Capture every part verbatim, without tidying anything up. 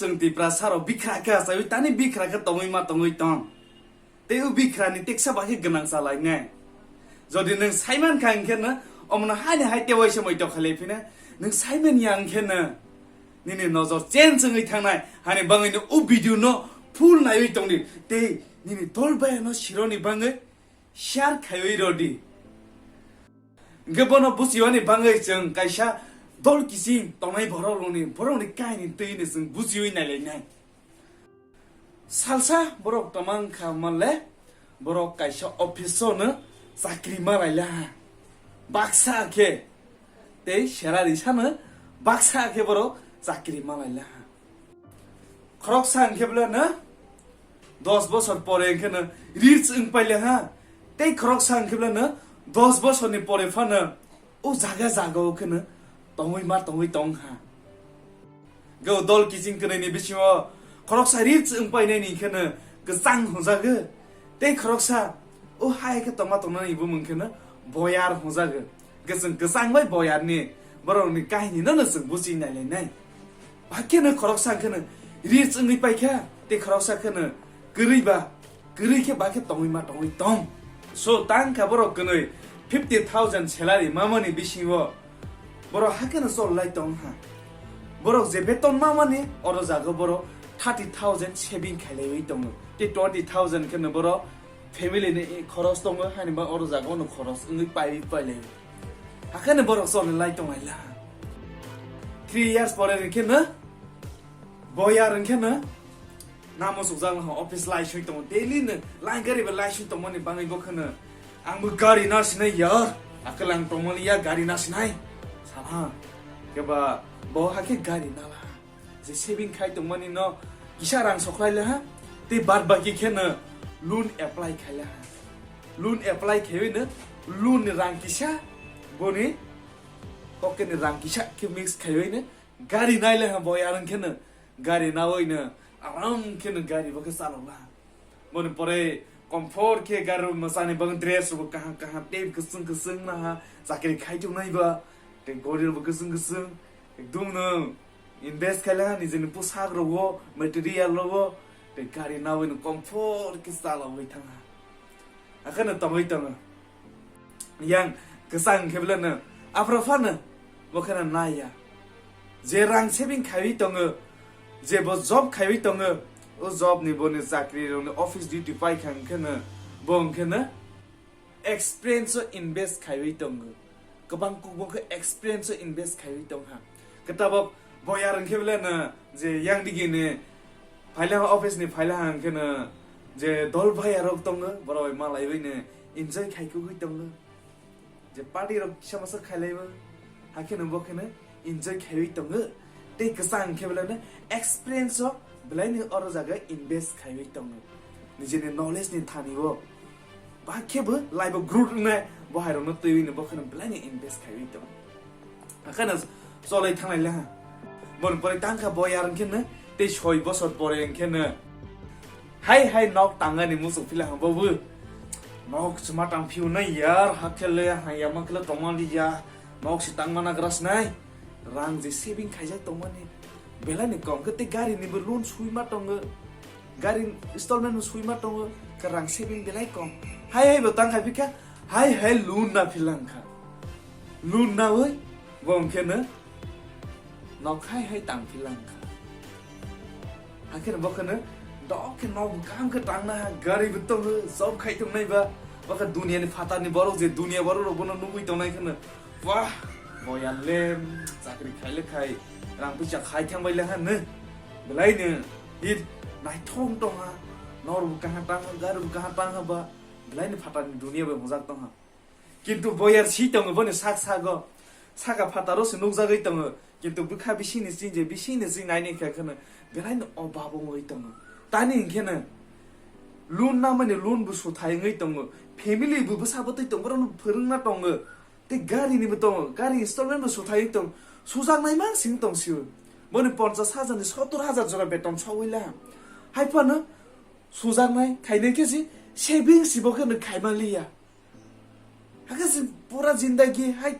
Chwng Tiprasa rok bikra khe achaiwi tani bikra khe tongwi ma tongwi tong. Tei o bikra ni teksa bai khe gwnang cha lainai. Jodi nwng saiman kha hwnkhe no omono haini hai tei waisa moi tokhalai phina nwng saiman ya hwnkhe no nini nojor change wngwi thangnai. Hani bangwi no o video no full naiwi tongdi tei nini dol bai no sironi bangwi share khaiwi rodi. Hwnkhe bono buchiwani bangwi chwng kaisa dol kiching tongnai borok rokni, borok rokni kahini twi no chwng buchiwi nailainai. Salsa borok tongma wngkha manle, borok kaisa office o no chakri ma laila ha. Baksa khe tei salary sano baksa khe borok chakri ma laila ha. Khoroksa hwnkhe bwle no dos bosor pore hwnkhe no rich wng paile ha. Tei khoroksa hwnkhe bwle no dos bosorni pore phano o jaga jaga o kheno tongwi ma tongwi tong ha. Go dol kiching kwnwi ni bisingo khoroksa rich wng painai ni kheno kwchang hwnjago. Tei khoroksa o hai khe tongma tongnani bumung kheno boyar hwnjago. Kwchwng kwchang bai boyarni borokni kahini no no chwng buchi nailainai. Ba kheno khoroksa kheno rich wngwi paikha, tei khoroksa kheno kwrwi ba, kwrwi khe ba khe tongwi ma tongwi tong. So tang kha borok kwnwi fifty thousand salary mamani bisingo borok ha kheno chol lai tong ha. Borok je beton mamani oro jago borok thirty thousand saving khailaiwi tongo. Tei twenty thousand kheno borok family ni khoros tongo, hani ba oro jaga ono khoros wngwi paiwi pailai. Hakheno borok choli lai tong laila. Three years pore rwkhe no boyar wngkhe no namo sukjak no office lai sui tongo, daily no line gari bai lai sui tongmani bangwi bo kheno ang bo gari na sinai ya, akhe lang tongmani ya gari na sinai sana keba bo hakhe gari na la. Je saving khai tongmani no kisa rang sokhlai le ha, tei bad baki khe no loan apply khai le ha. Loan apply khaiwi no loan ni rang kisa boni pocket ni rang kisa khe mix khaiwi no gari nai le ha boy arang khe no gari nawi no aram khe no gari bo khe chalok la ha. Boni pore comfort khe gari rok mwchani bagwi dress rok kaham kaham tei kwchwng kwchwng na ha chakri khai tongnai ba tei gori rok bo kwchwng kwchwng ekdum no invest khai la ha nijini pusak rogo material rogo tei gari nawi no comfort khe chalogwi thang ha. Akheno tongwi tongo. Yang kwchang khe bwleno aphro phano bo kheno naiya. Je rang saving khaiwi tongo, je bo job khaiwi tongo, o job ni boni chakri rokni office duty pai kha hwnkhe no bo hwnkhe no experience o invest khaiwi tongo. Kwbang kubun khe experience o invest khaiwi tong ha. Kwtabok boyar hwnkhe bwleno je yang digi ni phaila office ni phaila hwnkhe no je dol bhai rok tongo, borok bai malaiwi no enjoy khai kugui tongo. Je party rok kisa masa khailaibo, hakhe no bo kheno enjoy khaiwi tongo. Tei kwchang khe belai no experience o belai no oro jaga invest khaiwi tongo. Nijini knowledge ni thani o ba khe bo life o growth wngnai bo hai rok no twiwi no bo kheno belai no invest khaiwi tongo. Hakheno cholai thanglai le ha. Bon pore tangkha boyar hwnkhe no tei soi bosor pore hwnkhe no hai hai nok tangani muchung phila ha bobo. Nok chuma tang phiu nai yar, hakhe le ha yama khle tongma li ya. Nok si tangma na gras nai. Rang je saving khaijak tongmani belai ni kom khe tei gari ni bo loan sui ma tongo. Gari installment bo sui ma tongo. Khe rang saving belai kom. Hai hai bo tang khai phikha. Hai hai loan na philang kha. Loan nawi bo hwnkhe no nok hai hai tang philang kha. Hakhe no bo kheno dok khe nok bo kaham khe tang na ha, gari bo tongo, job khai tong nai ba. Bo khe dunia ni phatar ni borok je dunia borok rok bono nugui tong nai kheno, wah, boya lem chakri khai le khai rang puisa khai thang bai le ha no. Belai no hit naithok tong ha, nor bo kaham tang ha, gari bo kaham tang ha ba. Belai ni phatar ni dunia bai mojak tong ha. Kintu boyar si tongo boni sak sago. Saka phataro se nukjagwi tongo. Kintu bwkha bisingni ching je bisingni ching naini kha kheno belai no obab wngwi tongo. Tani hwnkhe no loan namani loan bo suthai wngwi tongo. Family bo bwsa bwtwi tongo, borokno phwrwngna tongo. Tei gari ni bo tongo, gari installment bo suthai wngwi tongo. Sujaknai mang sing tong sio. Boni ponchas hajar ni sottor hajar jora beton sogwi la. Hai phano sujaknai khainai khe si saving si bo khe no khaima liya. Hakhe se pura jindagi hai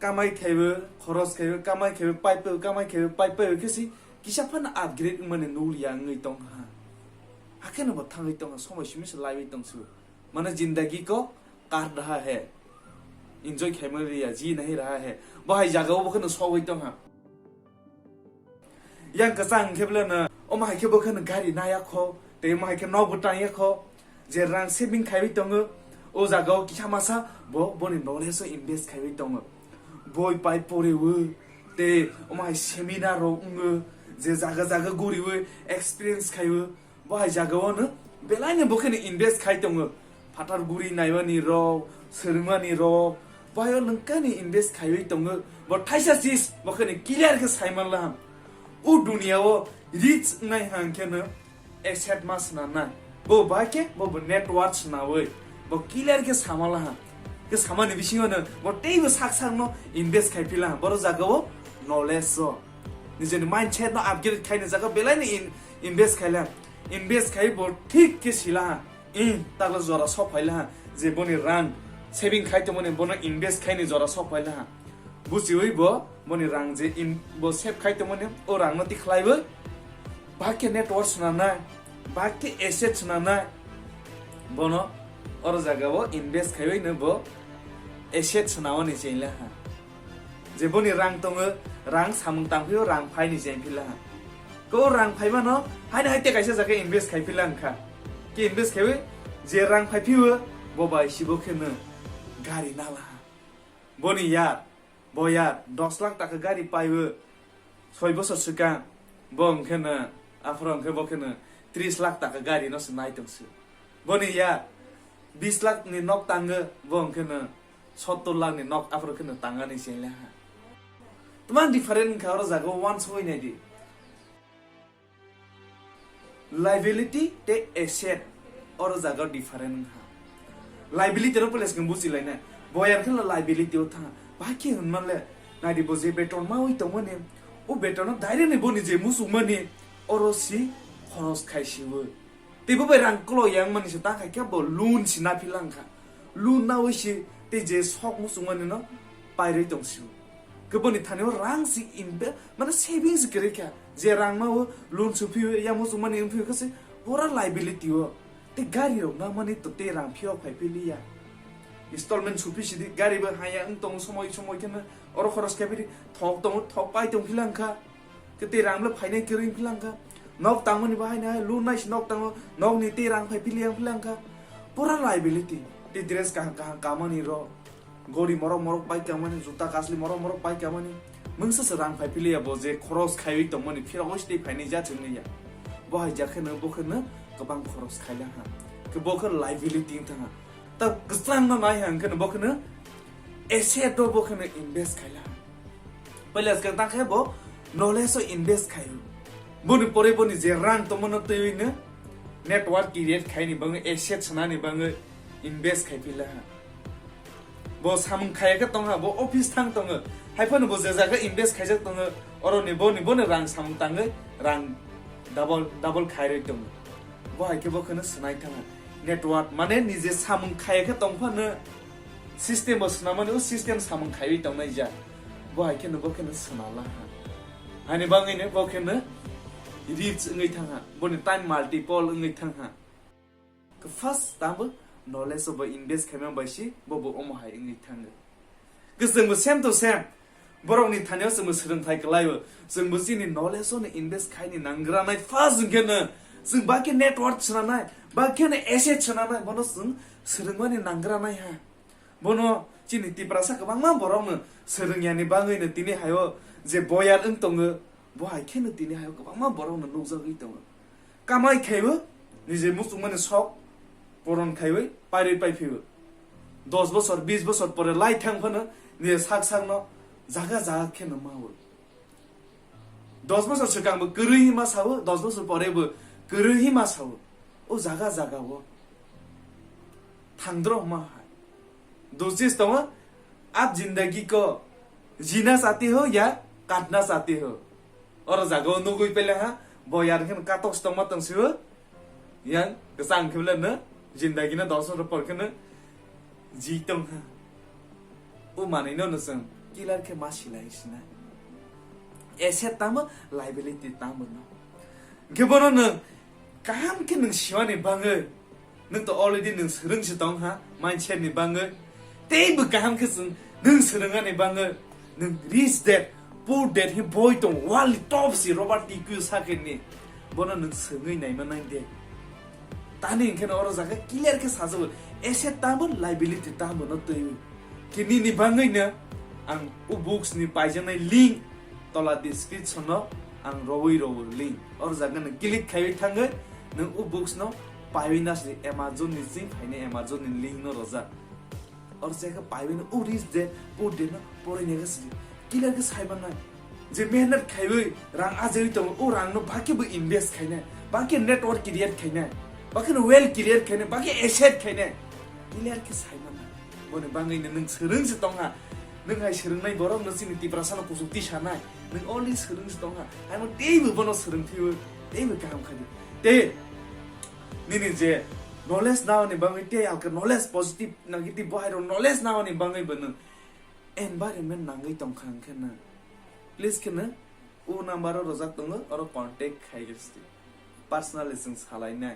kamai khaibo, khoros khaibo, kamai khaibo, paibo, kamai khaibo, paibo khe se Kisa phano upgrade wngmani nukliya wngwi tongkha. Hakheno bo thangwi tongkha, somoi simi se laiwi tongsu. Mane zindagi ko kaat raha hai. Enjoy khaima liya, ji nahi raha hai. Bo hai jagao bo kheno sogwi tongkha. Yang kwchang hwnkhe beleno, omo hai khe bo kheno gari naya kho, tei omo hai khe nok bo tangya kho. Je rang saving khaiwi tongo, o jagao kisa masa bo boni knowledge o invest khaiwi tongo. Boi pai poriwi, tei omo hai seminar rok wngo, je jaga jaga guriwi experience khaiwi, bo hai jagao no belaino bo kheno invest khai tongo. Phatar guri naimani rok, swrwngmani rok, bo hai o nwngkani invest khaiwi tongo. Bo thaisa chis bo kheno clear khe saimanla. O duniya o rich wngnai hang kheno asset ma swnamnai. Bo bai khe bo, bo net worth swnawi. Bo clear khe samala ha. Khe samani bisingo no bo teibo sak sak no invest khai phila ha. Boro jaga o knowledge o. Nijeni mindset no upgrade khaini jaga belai no in-, invest khaila. Invest khai bo thik khe sila ha. In takla jora sok phaila ha. Je boni rang saving khai tongmani bono invest khaini jora sok phaila ha. Buchiwi bo boni rang je in bo save khai tongmani, o rang no tikhlaiwi bahai khe net worth swnamnai, bahai khe asset swnamnai, bono oro jaga o invest khaiwi no bo asset swnamani chengla ha. Je boni rang tongo, rang samung tangphio, rang phaini chengphila ha. Ko rang phaimano haino hai tei kaisa jaga invest khai phila wngkha. Ke invest khaiwi je rang phaiphio, bo bai sibo kheno gari nala ha. Boni yar, bo yar dos lakh taka gari paiwi soi bosor swkang, bo wngkheno, aphuru wngkhe bo kheno tris lakh taka gari no se nai tongse. Boni yar bis lakh ni nok tango, bo wngkheno sottor lakh ni nok aphuru kheno tangani chengla ha. Twmang different wngkha oro jaga o wansugwi naidi. Liability tei asset oro jaga different wngkha. Liability no pwlai swkang buchilainai. Bo yang kheno liability o thang. Bahai khe hwnmanle, naidi bo je beton mawi tongmani, o beton no direct ni boni je muchungmani, oro si khoros khai siwi. Tei bo bai rang kolo yang mani se ta khai khe bo loan si na phila wngkha. Loan nawi si tei je sok muchungmani no pairwi tong sio. Khe boni thani o rang si inve-, mane saving si kwrwi kha. Je rang ma o loan su phio, yang muchungmani wng phio khe se pura liability o. Tei gari rok na mani to tei rang phio phai philiya. Installment su phi sidi gari bo haya wng tong somoi somoi khe no oro khoros khai phiri thok tongo, thok pai tong phila wngkha. Ke tei rang le phainai kwrwi wng phila wngkha. Nok tangmani bahai nai loan nai se nok tango, nok ni tei rang phai phili yang phila wngkha. Pura liability. Tei dress kaham kaham kamani rok. Gori morok morok pai kamani, juta kasli morok morok pai kamani. Mungsa se rang phai phili ya bo je khoros khaiwi tongmani phirok oi tei phainai ja chwngni ya. Bo hai ja khe no bo khe no kwbang khoros khaila ha. Ke bo khe liability wng thang ha. Ta kwchang no nai hang khe no bo khe no asset o bo khe no invest khaila ha. Paila swkang ta khe bo knowledge o invest khaio. Boni pore boni je rang tongmano twiwi no network create khaini bagwi asset sanani bagwi invest khai pila ha. Bo samung khaya khe tong ha, bo office thang tongo. Hai phano bo je jaga invest khaijak tongo, oro ni bo ni bo ni rang samung tangwi rang double double khairwi tongo. Bo hai khe bo kheno swnai thang ha. Network mane nije samung khaya khe tong phano system bo swnamani, o system samung khaiwi tongnai ja. Bo hai kheno bo kheno swnala ha. Ani bangwi no bo kheno rich wngwi thang ha. Boni time multiple wngwi thang ha. Khe first tamo knowledge o bo invest khaima bai si bo bo omo hai wngwi thango. Khe chwngbo same to same. Borokni thani o chwngbo swrwngthai kwlaio. Chwngbo chini knowledge o no invest khaini nangranai first hwnkhe no chwng bakhe network swnamnai, bakhe no asset swnamnai, bono chwng swrwngmani nangranai ha. Bono chini Tiprasa kwbangma borokno swrwngyani bagwino tini haio je boyar wng tongo, bo hai kheno tini haio kwbangma borokno nukjagwi tongo. Kamai khaibo nije muchungmani sok poron khaiwi pairwi paiphibo. Dos bosor, bis bosor pore lai thang phano nije sak sakno jaga jaga kheno mawo. Dos bosor swkang bo kwrwi hima sao, dos bosor pore bo kwrwi hima sao. O jaga jaga o thangdro hima hai. Dosis tongo, "Aap zindagi ko jina chahte ho ya katna chahte ho?" Oro jaga o nugwi pele ha, bo yar khe katok tongma tong sio. Yang kwchang khe bele no, zindagi no dos bosor por khe no ji tong ha. O manwi no no chwng clear khe ma silai sinai. Asset tamo, liability tamo no. Hwnkhe bono nwng kaham khe nwng simani bagwi, nwng to already nwng swrwng se tong ha, mindset ni bagwi. Teibo kaham khe chwng nwng swrwngani bagwi, nwng Rich Dad, Poor Dad hi boi tong, world ni top si Robert Kiyosaki ni. Bono nwng swngwi naima nang de. Tani hwnkhe no oro jaga clear khe sajagwi, asset tamo, liability tamo no twiwi. Khe nini bagwi no ang o books ni paijaknai link tola description no ang rowi rowi link. Oro jaga nwng click khaiwi thangwi nwng o books no paiwi nasli Amazon ni ching phainai Amazon ni link no rojak. Oro jaga paiwi no o Rich Dad Poor Dad no poroi nai sidi. Clear khe sai mannai. Je mehnat khaiwi rang ajaiwi tongo, o rang no bhakhe bo invest khainai, bhakhe network create khainai, bhakhe no wealth create khainai, bhakhe asset khainai. Clear khe sai mannai. Boni bagwi no nwng swrwng se tong ha. Nwng hai swrwngnai borok no chini Tiprasa no kuchuk tisanai. Nwng only swrwng se tong ha. Hai mo teibo bono swrwng phiwi, teibo kaham kha di. Tei nini je knowledge nani bagwi tei alka knowledge positive negative bo hai rok knowledge nani bagwi bo nwng environment nangwi tong kha hwnkhe nwng. Please khe nwng o number o rojak tongo, oro contact khai gesti. Personally chwng salainai.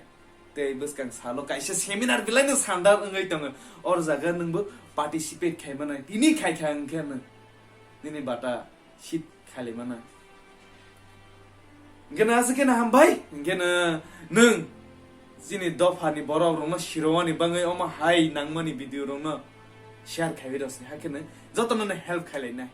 Tei bwskang salo kaisa seminar belai no sandal wngwi tongo. Or jaga nwngbo participate khai mano. Tini khai kha hwnkhe nwng nini bata seat khali mano. Hwnkhe no aswk khe no hambai. Hwnkhe no nwng chini dopha ni borok rokno sirowani bagwi omo hai nangmani video rokno share khaiwi rw se. Hakhe no jotono no help khailainai.